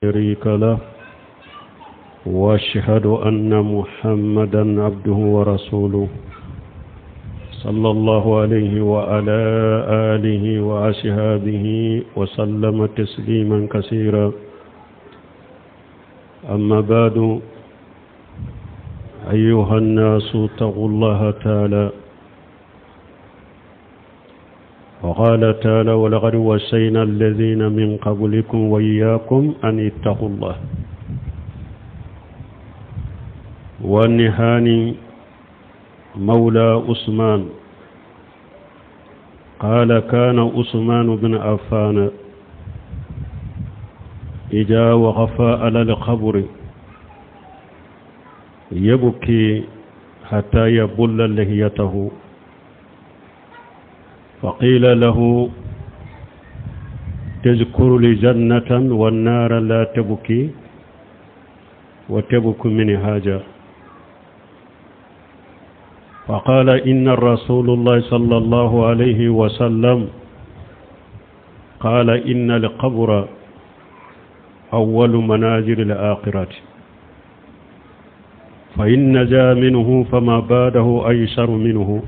شريك له واشهد ان محمدا عبده ورسوله صلى الله عليه وعلى اله واصحابه وسلم تسليما كثيرا اما بعد ايها الناس اتقوا الله تعالى وقال تعالى ولقد وصينا الذين من قبلكم وإياكم أن اتقوا الله والنهاني مولى عثمان قال كان عثمان بن عفان إذا وقف على القبر يبكي حتى يبل لحيته فقيل له تذكر لجنة والنار لا تبكي وتبكي من حاجة فقال إن الرسول الله صلى الله عليه وسلم قال إن القبر أول منازل الآخرة فإن نجا منه فما بعده أيسر منه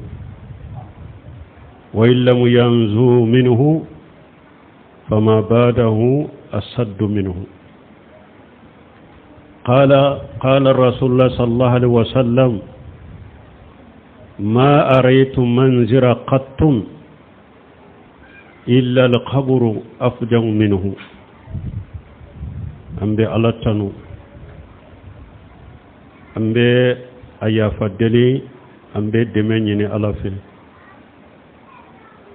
وإن لم ينزو منه فما بعده أسد منه قال قال الرسول الله صلى الله عليه وسلم ما أريت منزر قط إلا القبر أفجع منه an bɛ ala tanu an bɛ a yafa deli an bɛ dɛmɛ ɲini ala fɛ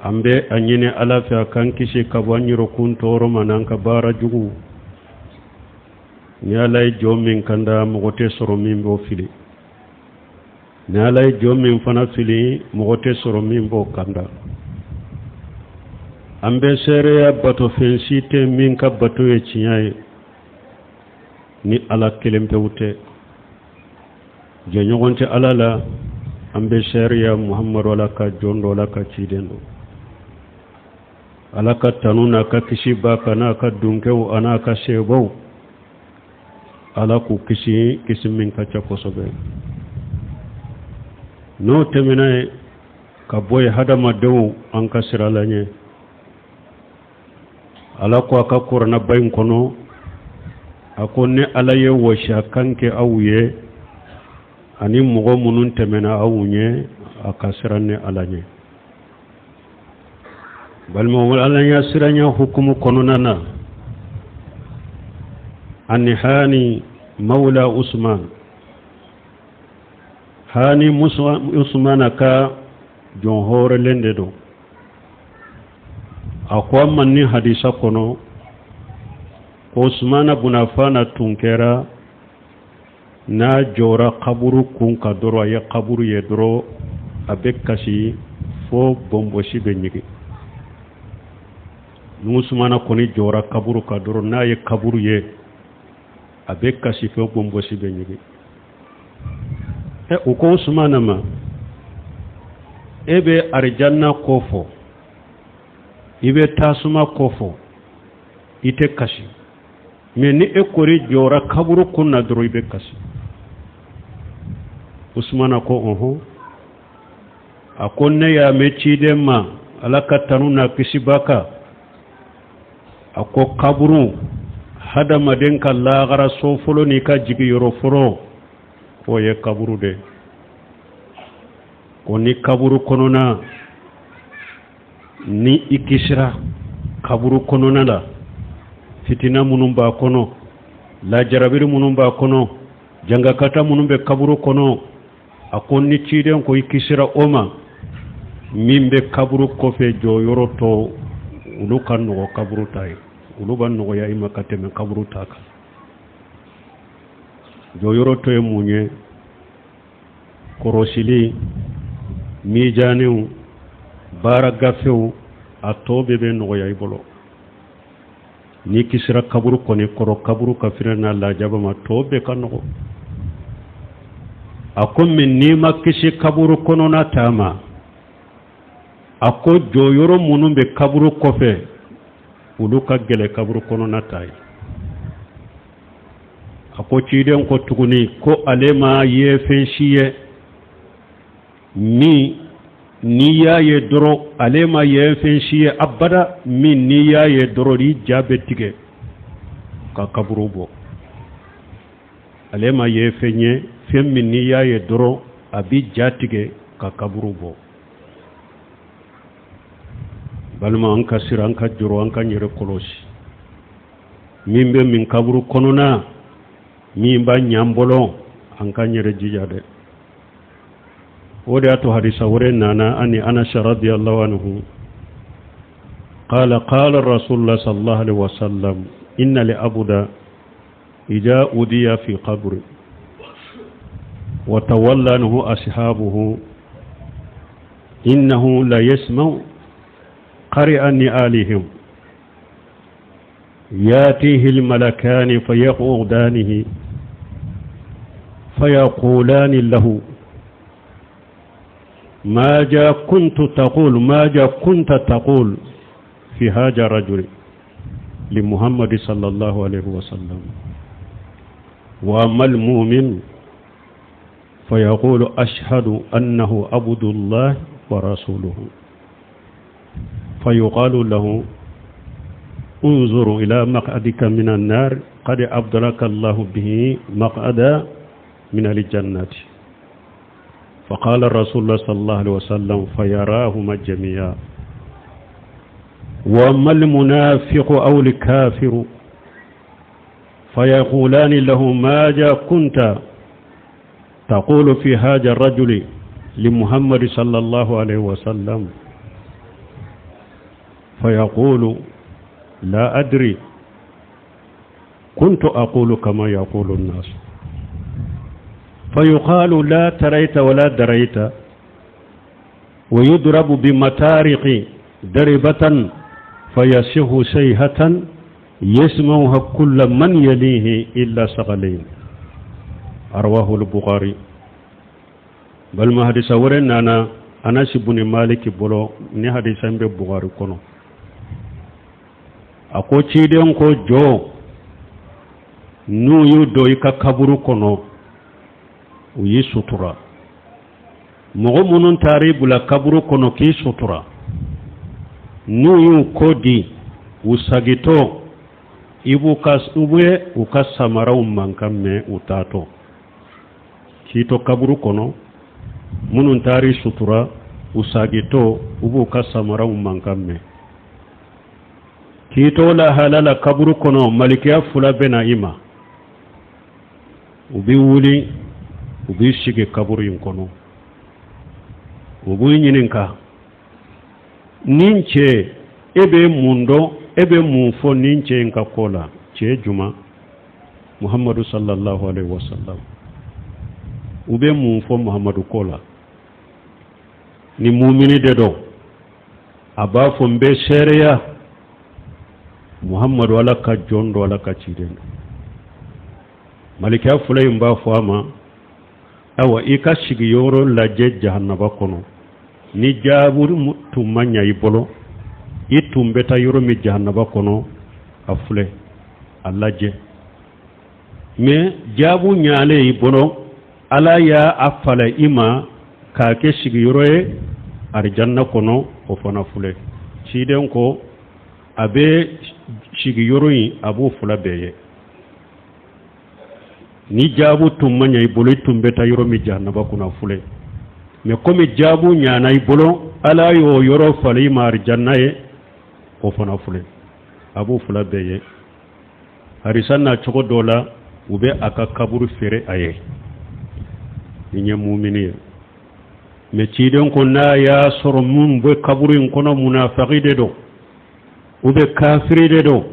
an bɛ a ɲini ala fɛ a k'an kisi ka bɔ an yɛrɛkun tɔɔrɔ ma n'an ka baara jugu ni ala ye jɔn min kanda mɔgɔ tɛ sɔrɔ min b'o fili ni ala ye jɔn min fana fili mɔgɔ tɛ sɔrɔ min b'o kanda an bɛ seereya batofɛn si tɛ min ka bato ye tiɲɛ ye ni ala kelen pewu tɛ jɛɲɔgɔn tɛ ala la an bɛ seereya muhamadu ala ka jɔn don ala ka ciden don ala ka tanu n'a ka kisi b'a kan n'a ka dunkɛw a n'a ka sebaw ala k'u kisi kisi min ka ca kosɛbɛ n'o tɛmɛna yen ka bɔ yen hadamadenw an ka siran ala ɲɛ ala ko a ka kuranɛba in kɔnɔ a ko ne ala ye wasiya kan kɛ aw ye ani mɔgɔ minnu tɛmɛna aw ɲɛ a ka siran ne ala ɲɛ balimaw ala ɲɛ siranya hukumu kɔnɔna na ani hani mawla usman hani usmana ka jɔn hɔrɔnlen de don a ko an ma nin hadisa kɔnɔ ko usmana bun afana tun kɛra n'a jɔra kaburu kun kan dɔrɔn a ye kaburu ye dɔrɔn a bɛ kasi fo bɔnbɔsi bɛ ɲigin ni usumana kɔni jɔra kaburu kan dɔrɔn n'a ye kaburu ye a bɛ kasi fo bɔnbɔsi bɛ ɲigin ɛ u ko usumana ma e bɛ arijanna ko fɔ i bɛ tasuma ko fɔ i tɛ kasi mɛ ni e kɔni jɔra kaburu kun na dɔrɔn i bɛ kasi usumana ko ɔhɔn a ko ne y'a mɛn ciden ma ala ka tanu n'a kisi b'a kan a ko kaburu hadamaden ka lahara so fɔlɔ n'i ka jigiyɔrɔ fɔlɔ k'o ye kaburu de ko ni kaburu kɔnɔna ni i kisira kaburu kɔnɔna la fitina minnu b'a kɔnɔ lajarabiri minnu b'a kɔnɔ jangakata minnu bɛ kaburu kɔnɔ a ko ni ciden ko i kisira o ma min bɛ kaburu kɔfɛ jɔyɔrɔ tɔ olu ka nɔgɔ kaburu ta ye olu bɛ nɔgɔya i ma ka tɛmɛ kaburu ta kan jɔyɔrɔ tɔ ye mun ye kɔrɔsili mijaniw baara gafew a tɔ bɛɛ bɛ nɔgɔya i bolo n'i kisira kaburu kɔni kɔrɔ kaburu ka fitina n'a lajaba ma tɔ bɛɛ ka nɔgɔ a ko mɛ n'i ma kisi kaburu kɔnɔna ta ma a ko jɔyɔrɔ minnu bɛ kaburu kɔfɛ olu ka gɛlɛn kaburu kɔnɔna ta ye A ko ciden ko tuguni ko ale ma ye fɛn si ye min n'i y'a ye dɔrɔn, ale ma ye fɛn si ye abada min n'i y'a ye dɔrɔn i ja bɛ tigɛ ka kaburu bɔ. Ale ma ye fɛn ye, fɛn min n'i y'a ye dɔrɔn a b'i ja tigɛ ka kaburu bɔ. Balima, an ka siran, an ka jɔrɔ, an ka yɛrɛ kɔlɔsi. Min bɛ min kaburu kɔnɔna, min b'a ɲan bolo, an ka yɛrɛ jija dɛ. O de y'a to hadisa wɛrɛ nana ani Anasa radiyallahu anhu qala qala rasulullah sallallahu alaihi wasallam inna li abuda idha udiya fi qabri wa tawalla anhu ashabuhu innahu la yasma'u qari'a ni'alihim ياتيه الملكان فيقعدانه فيقولان له ما جاء كنت تقول ما جاء كنت تقول في هذا الرجل لمحمد صلى الله عليه وسلم؟ وأما المؤمن فيقول أشهد أنه عبد الله ورسوله. فيقال له انظر إلى مقعدك من النار، قد أبدلك الله به مقعدا من الجنة. فقال رسول الله صلى الله عليه وسلم فيراهما جميعا. وأما المنافق أو الكافر فيقولان له ماذا كنت تقول في هذا الرجل لمحمد صلى الله عليه وسلم؟ فيقول لا أدري، كنت أقول كما يقول الناس. فيقال لا تريت ولا دريت، ويضرب بمطارق ضربة فيصيح صيحة يسمعها كل من يليه إلا ثقلين. رواه البخاري. Balima, hadisa wɛrɛ nana Anas bun Malik bolo. Ni hadisa in bɛ Bukhari kɔnɔ. A ko ciden ko jɔ n'u y'u don i ka kaburu kɔnɔ, u y'i sutura. Mɔgɔ minnu taara i bila kaburu kɔnɔ k'i sutura, n'u y'u kɔ di, u sagitɔ, i b'u ka u bɛ u ka samaraw mankan mɛn u taatɔ. K'i to kaburu kɔnɔ, minnu taara i sutura, u sagitɔ, u b'u ka samaraw mankan mɛn. K'i to lahala la kaburu kɔnɔ, malikiya fila bɛ na i ma. U bɛ wuli, u b'i sigi kaburu in kɔnɔ, u b'i ɲininka: nin cɛ, e bɛ mun dɔn, e bɛ mun fɔ nin cɛ in ka ko la? Cɛ juma? Muhammadu sallallahu alaihi wasallam. U bɛ mun fɔ Muhammadu ko la? Ni mumini de don, a b'a fɔ n bɛ seereya Muhammadu Ala ka jɔn don, Ala ka ciden don. Malikiya fila in b'a fɔ a ma: ayiwa, i ka sigiyɔrɔ lajɛ jahanaba kɔnɔ. Ni jaabu tun ma ɲa i bolo, i tun bɛ taa yɔrɔ min jahanaba kɔnɔ, a filɛ, a lajɛ. Mais jaabu ɲalen i bolo, Ala y'a a fala i ma k'a kɛ sigiyɔrɔ ye arijanna kɔnɔ, o fana filɛ. Ciden ko a bɛ sigiyɔrɔ in, a b'o fila bɛɛ ye. Ni jaabu tun ma ɲa i bolo, i tun bɛ taa yɔrɔ min jahanaba kɔnɔ, filɛ. Mais komi jaabu ɲana i bolo, Ala y'o yɔrɔ falen i ma arijanna ye, o fana filɛ. A b'o fila bɛɛ ye. Harisa na cogo dɔ la, u bɛ a ka kaburu feere a ye ni ye mumini ye. Mais ciden ko n'a y'a sɔrɔ mun bɛ kaburu in kɔnɔ munafaki de don, u bɛ kafiri de don,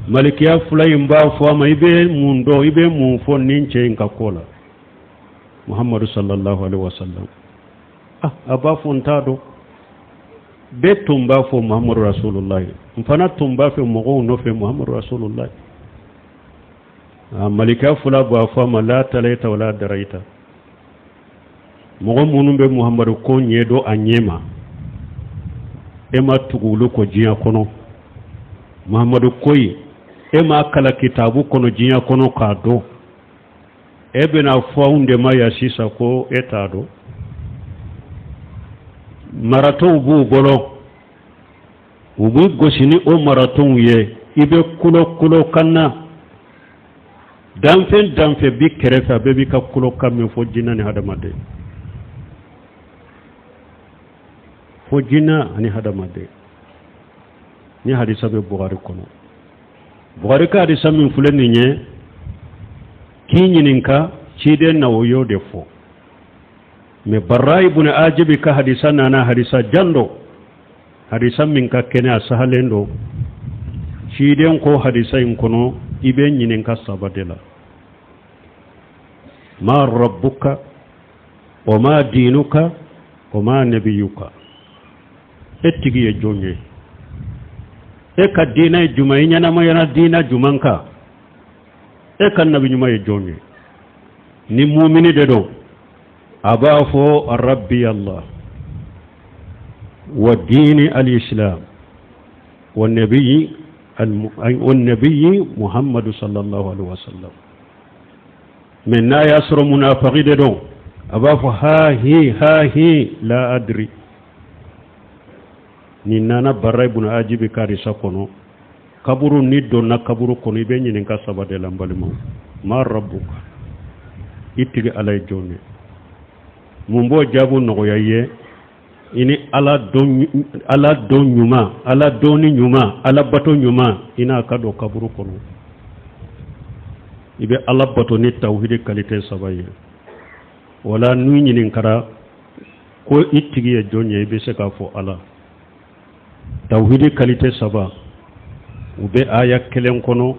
malikiya fila in b'a fɔ a ma: i bɛ mun dɔn, i bɛ mun fɔ nin cɛ in ka ko la, Muhammadu sallallahu alaihi wasallam? Ah, a b'a fɔ n t'a dɔn, bɛɛ tun b'a fɔ Muhammadu rasulullahi, n fana tun b'a fɛ mɔgɔw nɔfɛ Muhammadu rasulullahi. A malikiya fila b'a fɔ a ma: la talaita wala daraita. Mɔgɔ minnu bɛ Muhammadu ko ɲɛ dɔn a ɲɛ ma, e ma tugu olu kɔ diɲɛ kɔnɔ. Muhammadu ko ye E m'a kalan kitabu kɔnɔ diɲɛ kɔnɔ k'a dɔn. E bɛna fɔ anw de ma yan sisan ko e t'a dɔn. Maratɔw b'u bolo, u b'i gosi ni o maratɔw ye, i bɛ kulo kulo kan na. Danfɛn danfɛn b'i kɛrɛfɛ, a bɛɛ b'i ka kulo kan mɛn, fo jinɛ ni hadamaden, fo jinɛ ani hadamaden. Ni hadisa bɛ Bukari kɔnɔ, Bukari ka hadisa min filɛ nin ye k'i ɲininka ciden na, o y'o de fɔ. Mɛ Barra ibn Ajibi ka hadisa nana, hadisa jan don, hadisa min ka kɛnɛ, a sahalen don. Ciden ko hadisa in kɔnɔ, i bɛ ɲininka saba de la: ma rabbuka wa ma dinuka wa ma nabiyuka. E tigi ye jɔn ye? E ka diinɛ ye jumɛn? I ɲɛnamayana diinɛ jumɛn kan? E ka nabi ɲuman ye jɔn ye? Ni mumini de don, a b'a fɔ: rabbi Allah wa dini al-islam wa nabiyyi wa nabiyyi Muhammadu sallallahu alaihi wasallam. Mais n'a y'a sɔrɔ munafiki de don, a b'a fɔ: ha hi ha hi, la adri. Nin nana Bara ibn Ajibi ka hadisa kɔnɔ. Kaburu, ni donna kaburu kɔnɔ, i bɛ ɲininka saba de la, n balimaw: ma rabbuka, i tigi Ala ye jɔn ye? Mun b'o jaabu nɔgɔya i ye? I ni Ala dɔn, Ala dɔn ɲuman, Ala dɔnni ɲuman, Ala bato ɲuman, i n'a ka don kaburu kɔnɔ, i bɛ Ala bato ni tawhidi qualité saba ye. Wala n'u ɲininkara ko i tigi ye jɔn ye, i bɛ se k'a fɔ Ala. Tawhidi qualité saba, u bɛ aya kelen kɔnɔ,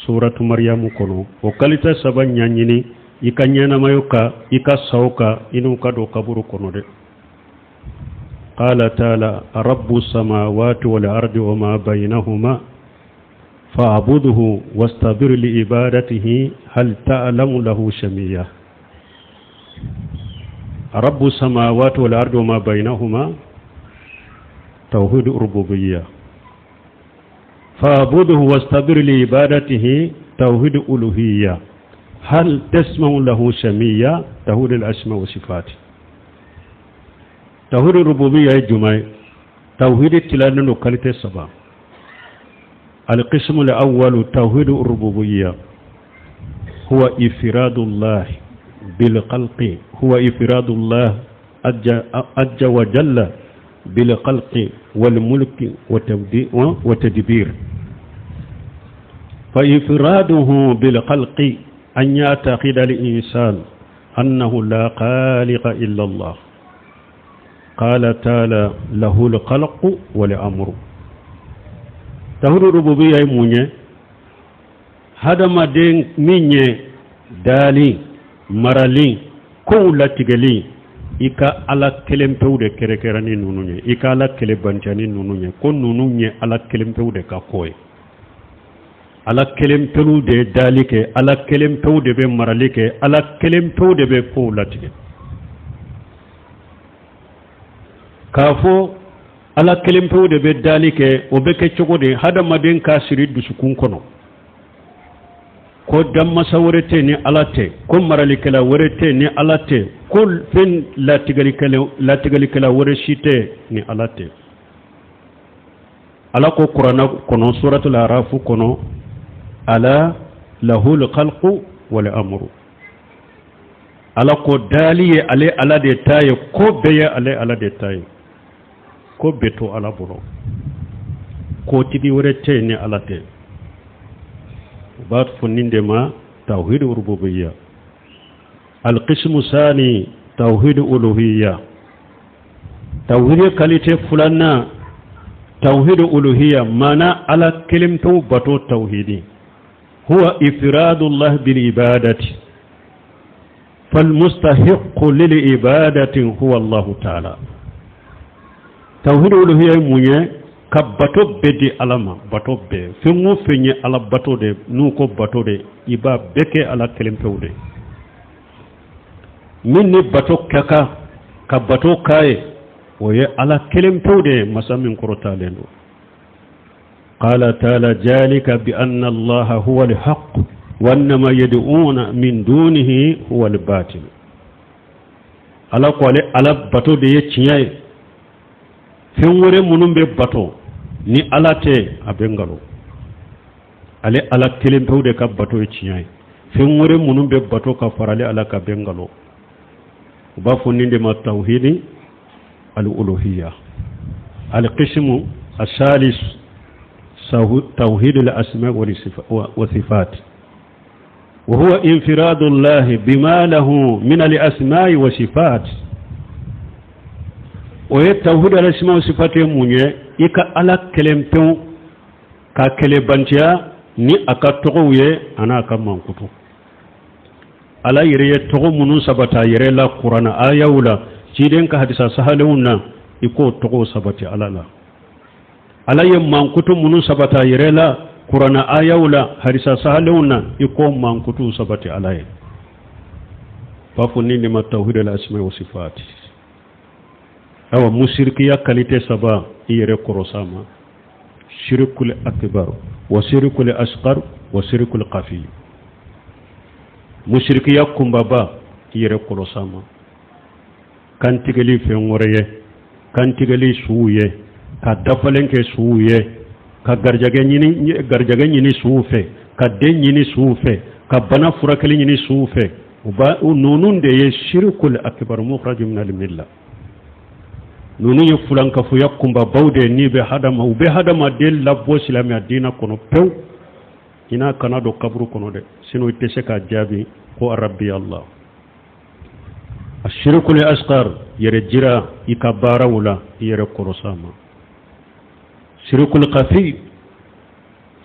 suratu Mariyamu kɔnɔ. O qualité saba ɲaɲini i ka ɲɛnamayo ka i ka saw ka i n'u ka don kaburu kɔnɔ dɛ. قال تعالى: رب السماوات والأرض وما بينهما فاعبده واصطبر لعبادته هل تعلم له سميا. رب السماوات والأرض وما بينهما، توحيد الربوبية. فاعبده واصطبر لعبادته، توحيد الألوهية. هل تسمع له سميا، توحيد الأسماء والصفات. توحيد الربوبية جمعي توحيد تلانو qualité سبا. القسم الأول توحيد الربوبية، هو إفراد الله بالخلق، هو إفراد الله عز وجل بالخلق والملك وتدبير. فإفراده بالخلق أن يعتقد الإنسان أنه لا خالق إلا الله. قال تعالى: له الخلق والأمر. توحيد الربوبية mun ye? Hadamaden min ye dali, marali, kow latigɛli, i ka Ala kelen pewu de kɛrɛkɛrɛ ni ninnu ye, i ka Ala kelen banca ni ninnu ye, ko ninnu ye Ala kelen pewu de ka ko ye. Ala kelen pewu de ye dali kɛ, Ala kelen pewu de bɛ marali kɛ, Ala kelen pewu de bɛ kow latigɛ. K'a fɔ Ala kelen pewu de bɛ dali kɛ, o bɛ kɛ cogo di? Hadamaden k'a siri dusukun kɔnɔ ko danmasa wɛrɛ tɛ ni Ala tɛ, ko maralikɛla wɛrɛ tɛ ni Ala tɛ, ko fɛn latigɛlikɛla wɛrɛ si tɛ ni Ala tɛ. Ala ko Kuranɛ kɔnɔ, suratul Arafu kɔnɔ: ala lahul khalqu wal amru. Ala ko dali ye ale Ala de ta ye, ko bɛɛ ye ale Ala de ta ye, ko bɛɛ to Ala bolo, kotigi wɛrɛ tɛ ni Ala tɛ. U b'a fɔ nin de ma tawhid rububiyya. Alqismu sani tawhid uluhiyya, tawhid qualité filanan, tawhid uluhiyya, maana Ala kelen pewu bato tawhidi. Huwa ifradullah bil ibadati, falmustahiqu lil ibadati huwa Allahu ta'ala. Tawhid uluhiyya ye mun ye? Ka bato bɛɛ di Ala ma. Bato bɛɛ, fɛn o fɛn ye Ala bato de, n'u ko bato de, i b'a bɛɛ kɛ Ala kelen pewu de. Min ni bato ka kan ka bato k'a ye, o ye Ala kelen pewu de ye, masa min kɔrɔtalen don. Qala taala zalika bi anna allaha huwa alhaq wa anna ma yad'una min dunihi huwa albatil. Ala ko ale Ala bato de ye tiɲɛ ye, fɛn wɛrɛ minnu bɛ bato ni Ala tɛ, a bɛ nkalon. Ale Ala kelen pewu de ka bato ye tiɲɛ ye, fɛn wɛrɛ minnu bɛ bato ka fara ale Ala kan, bɛ nkalon. U b'a fɔ nin de ma tawhidi al-uluhiyya. Al-qismu asalis tawhid al-asma wa sifat wa huwa infiradu Allah bima lahu min al-asma'i wa sifat. O ye tawhid al-asma wa sifat ye mun ye? I ka Ala kelen pewu ka kelebantiya ni a ka tɔgɔw ye an'a ka mankutu. Ala yɛrɛ ye tɔgɔ minnu sabata a yɛrɛ la Kurana ayaw la, ciden ka hadisa sahalenw na, i k'o tɔgɔw sabati Ala la. Ala ye mankutu minnu sabata a yɛrɛ la Kurana ayaw la, hadisa sahalenw na, i k'o mankutu sabati Ala ye. B'a fɔ nin de ma tawhid al asma wa sifat. Awa, musirikiya qualité saba, i yɛrɛ kɔrɔsa ma: shirikul akbar wa shirikul asghar wa shirikul khafi. Musirikiya kunbaba, i yɛrɛ kɔrɔsa ma: kantigɛli fɛn wɛrɛ ye, kantigɛli suw ye, ka dafalen kɛ suw ye, ka garijɛgɛ ɲini, garijɛgɛ ɲini suw fɛ, ka den ɲini suw fɛ, ka bana furakɛli ɲini suw fɛ. U ba ninnu de ye shirikul akbar mukhraj min al milla. Ninnu ye fulankafoya kunbabaw de ye, n'i bɛ hadama u bɛ hadamaden labɔ silamɛya diinɛ kɔnɔ pewu. I n'a kana don kaburu kɔnɔ dɛ, sinon i tɛ se k'a jaabi ko rabbi Allah. Ashirikul asghar, yɛrɛ jira i ka baaraw la, i yɛrɛ kɔrɔsa ma. Shirikul khafi,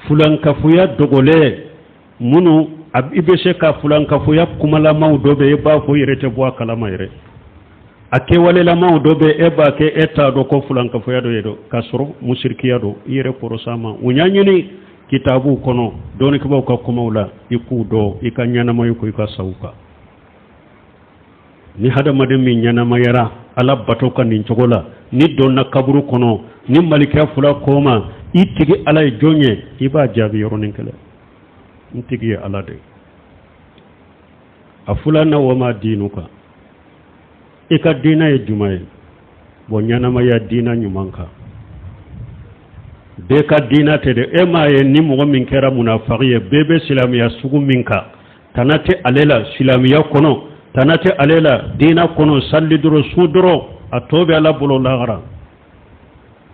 fulankafoya dogolen minnu i bɛ se ka fulankafoya kumalamaw dɔ bɛ, e b'a fɔ i yɛrɛ tɛ bɔ a kalama yɛrɛ. A kɛwalelamaw dɔ bɛ, e b'a kɛ, e t'a dɔn ko fulankafoya dɔ ye dɔ, k'a sɔrɔ musirikiya don. I yɛrɛ kɔrɔsa ma. U ɲa ɲini kitabuw kɔnɔ, dɔnnikɛbaw ka kumaw la, i k'u dɔn, i ka ɲɛnamaya ko i ka sa u kan. Ni hadamaden min ɲɛnamayara Ala bato ka nin cogo la, ni donna kaburu kɔnɔ, ni malikɛ fila ko ma i tigi Ala ye jɔn ye, i b'a jaabi yɔrɔnin kelen: n tigi ye Ala de ye. A filanan, wa ma dinuka, i ka diinɛ ye jumɛn ye? Bon, ɲɛnamaya diinɛ ɲuman kan, bɛɛ ka diinɛ tɛ dɛ. E m'a ye, ni mɔgɔ min kɛra munafaki ye, bɛɛ bɛ silamɛya sugu min kan, tana tɛ ale la silamɛya kɔnɔ, tana tɛ ale la diinɛ kɔnɔ, sali dɔrɔn, sun dɔrɔn, a tɔ bɛ Ala bolo lahara.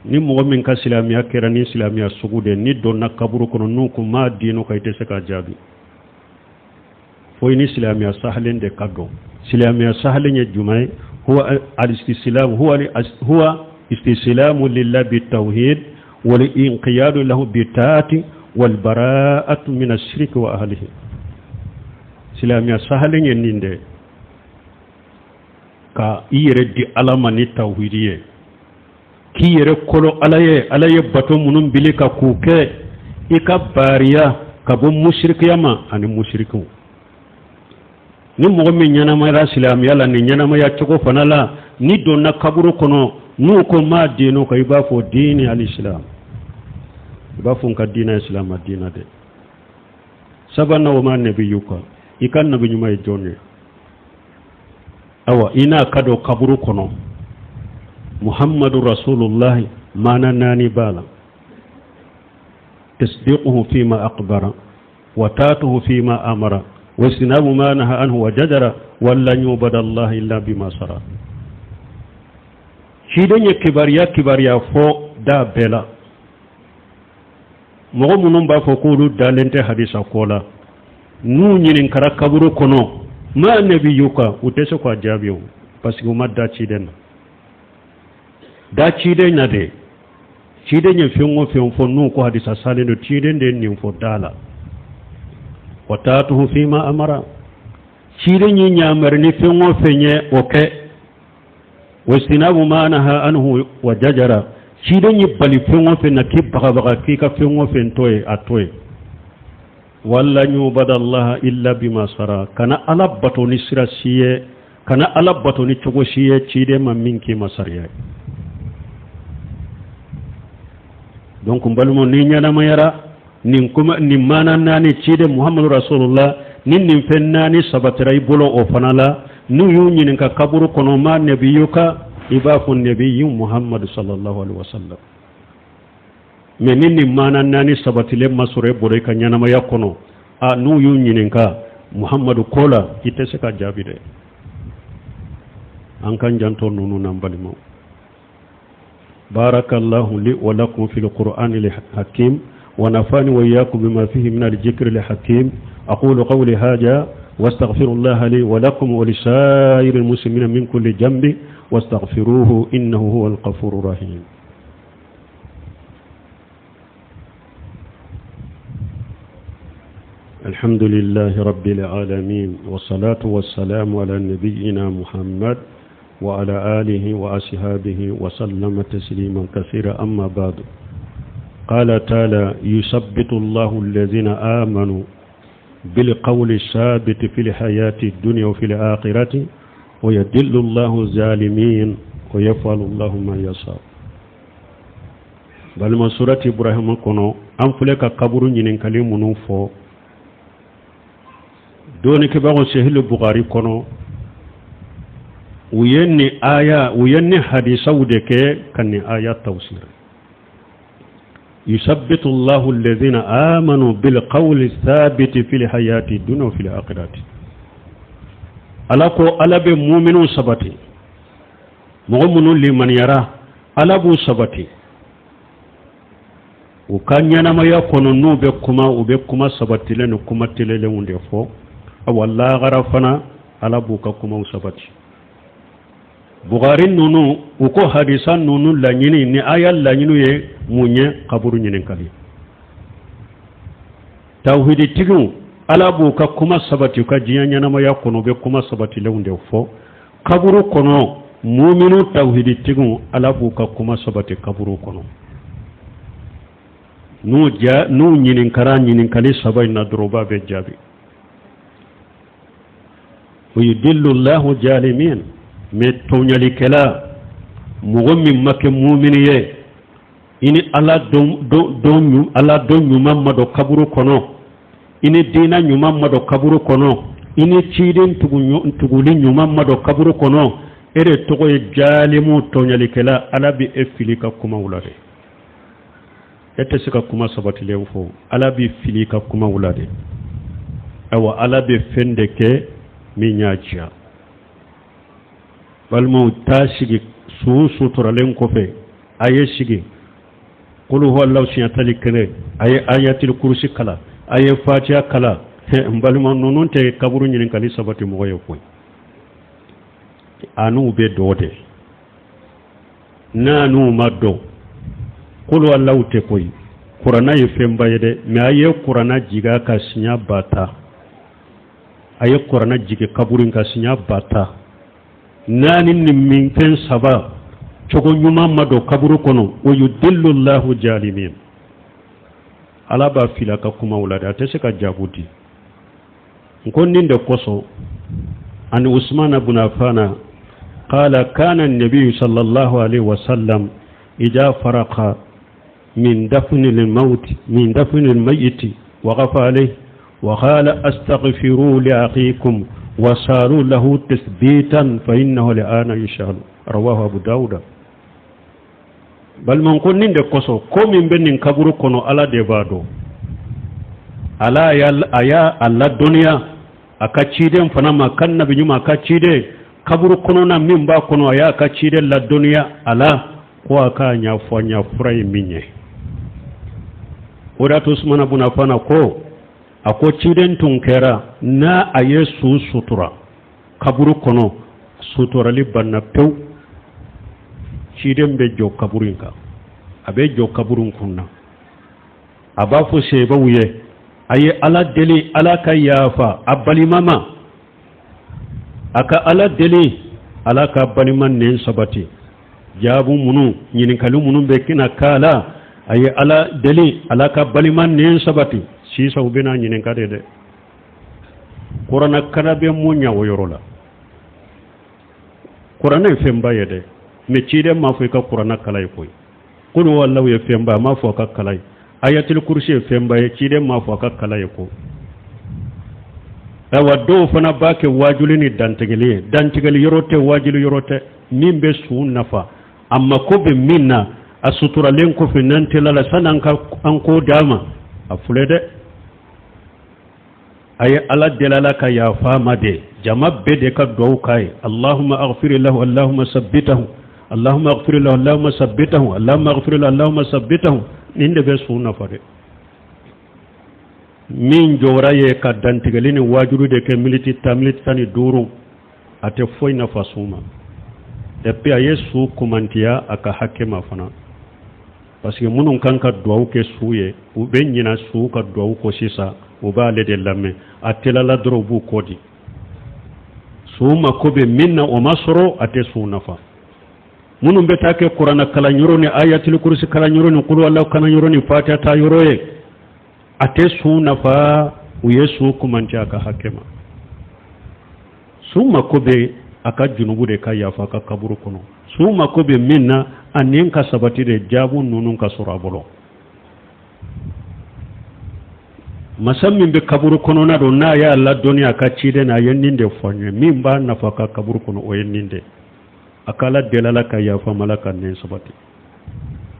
Ni mɔgɔ min ka silamɛya kɛra ni silamɛya sugu de, ni donna kaburu kɔnɔ, n'u ko ma dinuka, i tɛ se k'a jaabi fo i ni silamɛya sahalen de ka dɔn. Silamɛya sahalen ye jumɛn ye? Huwa al-istislam, huwa istislamu lillahi bitawhid wal inqiyadu lahu bitaati wal bara'atu min ash-shirki wa ahlihi. Silamɛya sahalen ye nin de: ka i yɛrɛ di Ala ma ni tawhidi ye, k'i yɛrɛ kolo Ala ye, Ala ye bato minnu bili ka k'u kɛ, i ka bariya ka bɔ musirikiya ma ani musirikiw. Ni mɔgɔ min ɲɛnamayara silamɛya la nin ɲɛnamaya cogo fana la, ni donna kaburu kɔnɔ, n'u ko ma dinuka, i b'a fɔ dini al-islam, i b'a fɔ n ka diinɛ ye silamɛ diinɛ de. Sabanan, wa ma nabiyuka, i ka nabi ɲuman ye jɔn ye? Awa, i n'a ka don kaburu kɔnɔ, Muhammadu rasulullahi, maana naani b'a la: tasdiquhu fima akbara wa taatuhu fima amara wa sinabu ma naha anhu wa jajara wa lan yubada Allah illa bima sara. Ciden ye kibaruya kibaruya fɔ da bɛɛ la. Mɔgɔ minnu b'a fɔ k'olu dalen tɛ hadisa kɔ la, n'u ɲininkara kaburu kɔnɔ ma nabiyuka, u tɛ se k'a jaabi o, parce que u ma da ciden na. Da ciden na de, ciden ye fɛn o fɛn fɔ, n'u ko hadisa salen don, ciden de ye nin fɔ da la. Wa taatuhu fima amara, ciden ye ɲamari ni fɛn o fɛn ye, o kɛ. Wa sinabu ma naha anhu wa jajara, ciden ye bali fɛn o fɛn na k'i bagabaga k'i ka fɛn o fɛn to ye, a to ye. Wala yubada Allah illa bima sara, kana Ala bato ni sira si ye, kana Ala bato ni cogo si ye ciden ma min k'i ma sariya ye. Donc n balimaw, ni ɲɛnamayara nin kuma nin maana naani, ciden Muhamadu Rasulullah, ni nin fɛn naani sabatira i bolo, o fana la, n'u y'u ɲininka kaburu kɔnɔ ma nabiyuka, i b'a fɔ nabiyu Muhammadu sallallahu alaihi wasallam. Mais ni nin maana naani sabatilen ma sɔrɔ e bolo i ka ɲɛnamaya kɔnɔ, a n'u y'u ɲininka Muhammadu ko la, i tɛ se ka jaabi dɛ. An k'an janto ninnu na, n balimaw. بارك الله لي ولكم في القرآن الحكيم ونفعني وإياكم بما فيه من الذكر الحكيم. أقول قولي هذا واستغفر الله لي ولكم ولسائر المسلمين من كل ذنب واستغفروه إنه هو الغفور الرحيم. الحمد لله رب العالمين، والصلاة والسلام على نبينا محمد وعلى آله وأصحابه وسلم تسليما كثيرا. أما بعد، قال تعالى: يثبت الله الذين آمنوا بالقول الثابت في الحياة الدنيا وفي الآخرة ويضل الله الظالمين ويفعل الله ما يشاء. Balima, surati Ibrahima kɔnɔ, an filɛ ka kaburu ɲininkali minnu fɔ, dɔɔnikɛbagaw Sahih Bukhari kɔnɔ, u ye nin aya, u ye nin hadisaw de kɛ ka nin aya tafsir. يثبت الله الذين آمنوا بالقول الثابت في الحياة الدنيا وفي الآخرة. Ala ko Ala bɛ muminu sabati, mɔgɔ minnu limaniyara, Ala b'u sabati u ka ɲɛnamaya kɔnɔ. N'u bɛ kuma, u bɛ kuma sabatilen ni kuma telelenw de fɔ. Awa, lahara fana, Ala b'u ka kumaw sabati. Bugari ninnu, u ko hadisa ninnu laɲini ni aya laɲini ye mun ye? Kaburu ɲininkali. Tawhiditigiw, Ala b'u ka kuma sabati u ka diɲɛ ɲɛnamaya kɔnɔ, u bɛ kuma sabatilenw de fɔ kaburu kɔnɔ. Muminu tawhiditigiw, Ala b'u ka kuma sabati kaburu kɔnɔ. N'u ja n'u ɲininkara ɲininkali saba in na dɔrɔn, u b'a bɛɛ jaabi. ويضل الله الظالمين. Mais tɔɲalikɛla, mɔgɔ min ma kɛ mumini ye, i ni Ala dɔn, Ala dɔn ɲuman ma dɔn kaburu kɔnɔ, i ni diina ɲuman ma dɔn kaburu kɔnɔ, i ni ciden tuguli ɲuman ma dɔn kaburu kɔnɔ, e de tɔgɔ ye jalimu, tɔɲalikɛla. Ala bɛ e fili ka kumaw la dɛ. E tɛ se ka kuma sabatilen fɔ, Ala bɛ fili ka kumaw la dɛ. Ayiwa, Ala bɛ fɛn de kɛ min y'a diya. Balimaw, taa sigi su suturalen kɔfɛ, a ye sigi kulu huwa siɲɛ 11, a ye ayatil kurusi kala, a ye fatiya kala. N balima, ninnu tɛ kaburu ɲininkali sabati mɔgɔ ye koyi. A n'u bɛ dɔ de n'a n'u ma dɔn kulu Alahu tɛ koyi. Kuranna ye fɛnba ye dɛ, mais a ye kuranna jigin a ka siɲɛ 10 000. A ye kuranna jigin kaburu in ka siɲɛ 10 000. Naani ni min fɛn saba cogo ɲuman ma don kaburu kɔnɔ, ويضل الله الظالمين, Ala b'a fili a ka kumaw la dɛ, a tɛ se ka jaabu di. N ko nin de kosɔn, عن عثمان بن عفان قال كان النبي صلى الله عليه وسلم إذا فرغ من دفن الموت من دفن الميت وقف عليه وقال استغفروا لأخيكم وسألوا له تثبيتا فإنه الآن يسأل. رواه أبو داود. Balima, ko nin de kosɔn, ko min bɛ nin kaburu kɔnɔ, Ala de b'a dɔn. Ala a y'a a ladɔnniya a ka ciden fana ma, ka nabi ɲuman a ka ciden, kaburu kɔnɔna min b'a kɔnɔ, a y'a ka ciden ladɔnniya a la ko a k'a ɲɛfɔ a ɲɛ fura ye min ye. O de y'a to Usumana bun Afana ko, a ko ciden tun kɛra n'a a ye su sutura kaburu kɔnɔ, suturali banna pewu, ciden bɛ jɔ kaburu in kan, a bɛ jɔ kaburu in kunna, a b'a fɔ sebaw ye: a ye Ala deli, Ala ka yafa a balima ma, a ka Ala deli, Ala ka balima nɛn sabati, jaabu minnu, ɲininkali minnu bɛ kina k'a la, a ye Ala deli, Ala ka balima nɛn sabati. Sisan u bɛna ɲininka de dɛ. Kuranna kana bɛ mun ɲɛ o yɔrɔ la? Kuranna ye fɛnba ye dɛ, mais ciden m'a fɔ i ka kuranna kala ye koyi. Kulu huwallahu ye fɛnba, a m'a fɔ a ka kalan ye. Ayatul kurusi ye fɛnba ye, ciden m'a fɔ a ka kalan ye ko. Ayiwa, dɔw fana b'a kɛ waajuli ni dantigɛli ye. Dantigɛli yɔrɔ tɛ, waajuli yɔrɔ tɛ. Min bɛ su nafa, a mako bɛ min na, a suturalen kɔfɛ, n'an tilala, sani an ka an ko d'a ma, a filɛ dɛ, a ye Ala deli, Ala ka yafa ma de. Jama bɛɛ de ka duwawu k'a ye: Allahumma aghfir lahu, Allahumma sabbitahu, Allahumma aghfir lahu, Allahumma sabbitahu, Allahumma aghfir lahu, Allahumma sabbitahu. Nin de bɛ su nafa dɛ. Min jɔra ye ka dantigɛli ni waajuli de kɛ miniti 10, miniti 15, a tɛ foyi nafa su ma. Et puis a ye su kumantiya a ka hakɛ ma fana, parce que minnu kan ka duwawu kɛ su ye, u bɛ ɲina su ka duwawu kɔ sisan, u b'ale de lamɛn. A telala dɔrɔn, u b'u kɔ di. Su mako bɛ min na, o ma sɔrɔ, a tɛ su nafa. Minnu bɛ taa kɛ kuranna kalan yɔrɔ ni ayatul kurusi kalan yɔrɔ ni kuluwala kalan yɔrɔ ni fatiha ta yɔrɔ ye, a tɛ su nafa. U ye su kumantiya a ka hakɛ ma. Su mako bɛ a ka junubu de ka yafa a ka kaburu kɔnɔ. Su mako bɛ min na, a ni ka sabati de, jaabu ninnu ka sɔrɔ a bolo. Masa min bɛ kaburu kɔnɔna don, n'a y'a ladɔnni a ka ciden na, a ye nin de fɔ an ye. Min b'a nafa ka kaburu kɔnɔ, o ye nin de. A ka Ala deli, Ala ka yafa ma, Ala ka nɛn sabati.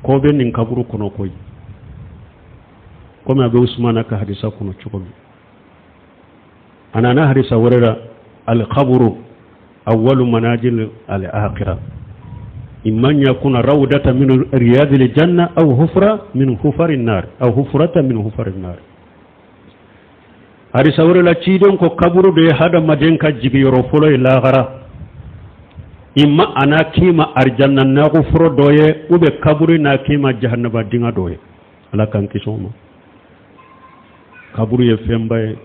Ko bɛ nin kaburu kɔnɔ koyi, komi a bɛ Usumana ka hadisa kɔnɔ cogo min. A nana hadisa wɛrɛ la: alkaburu awalu manajil al-akhirah, imma an yakuna rawdata min riyadil janna aw hufra min hufari nar aw hufrata min hufari nar. Hadisa wɛrɛ la, ciden ko kaburu de ye hadamaden ka jigiyɔrɔ fɔlɔ ye lahara. Imma a na k'i ma arijanna nakɔ foro dɔ ye, ou bien kaburu na k'i ma jahanaba dinga dɔ ye. Ala k'an kisi o ma. Kaburu ye fɛnba ye,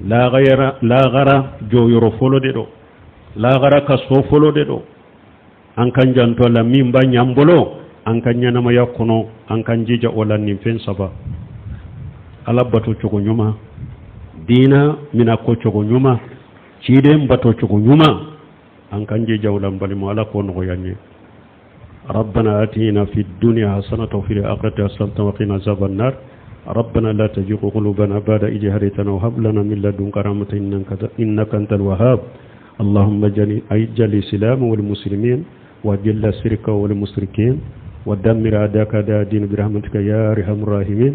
lahara jɔyɔrɔ fɔlɔ de don, lahara ka so fɔlɔ de don. An k'an janto a la. Min b'a ɲ'an bolo an ka ɲɛnamaya kɔnɔ, an k'an jija o la. Nin fɛn saba: Ala bato cogo ɲuman, diina mina ko cogo ɲuman, ciden bato cogo ɲuman, an k'an jija o la. N balima, Ala k'o nɔgɔya n ye. ربنا آتنا في الدنيا حسنة وفي الآخرة حسنة وقنا عذاب النار. ربنا لا تزغ قلوبنا بعد إذ هديتنا وهب لنا من لدنك رحمة إنك أنت الوهاب. اللهم اجعل الإسلام والمسلمين، وأذل الشرك والمشركين، ودمر أعداءك أعداء الدين برحمتك يا أرحم الراحمين.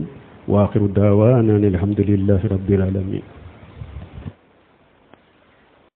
وآخر دعوانا الحمد لله رب العالمين.